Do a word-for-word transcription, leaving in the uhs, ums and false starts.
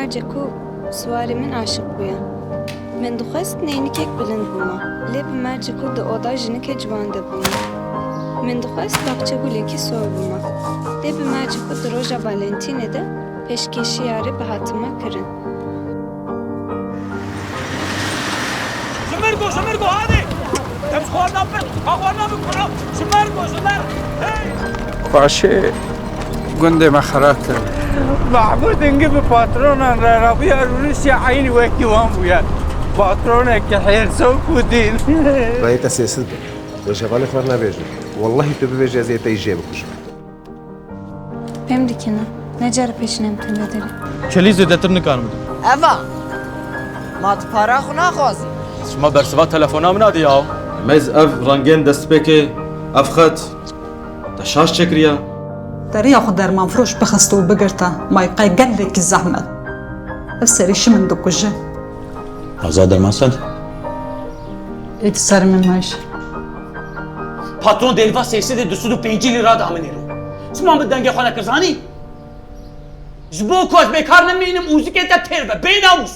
Mercê ku siwarê min aşiq bûye. Min dixwest neynikek bilind bûma, lê bi mercê ku di oda jinike ciwan de bûma. Min dixwest baxçegulekî sor bûma, lê bi mercê ku di roja Valentînê de pêşkêşî yarê bi hatime kirin. Ji mir go, ji mir go, hadi! Em ji xwarina bin, ka xwarina bin, kuro! Ji mir go, ji mir! Hey! Paşê gundê me xera kir. Mahmûd hingî bi patronan re rabûye Rûsya, eynî wekî wan bûye. Patronekî hêrsok û dîn. Rayê te sêsil be. Wê ji hevalê xwe re nebêjin. Wellahî tu bibêjî ez ê te yî jê bikujim. Pêm dikî ne? Ne cara pêşî ne em tune derê. Kelî zêdetir nikarim bidim. Eva, ma tu para xwe naxwazî? Şima bersiva telefona min nadî ya. Meyz ev rengên destpêkê, ev xet, te şaş çêkiriye? Te riya xwe dermanfiroş bixist û bigirta, may qey gelekî zehmet. Ev serî şi min dikuje. Azad derman send? Ê di ser min meş. Patron dêliva sêsê de du sed û pêncî lîra da min îro. Çima min dengê xwe nekir zanî? Ji bo ku ez bêkar nemînim, muzîkê te têr be, bênamûs.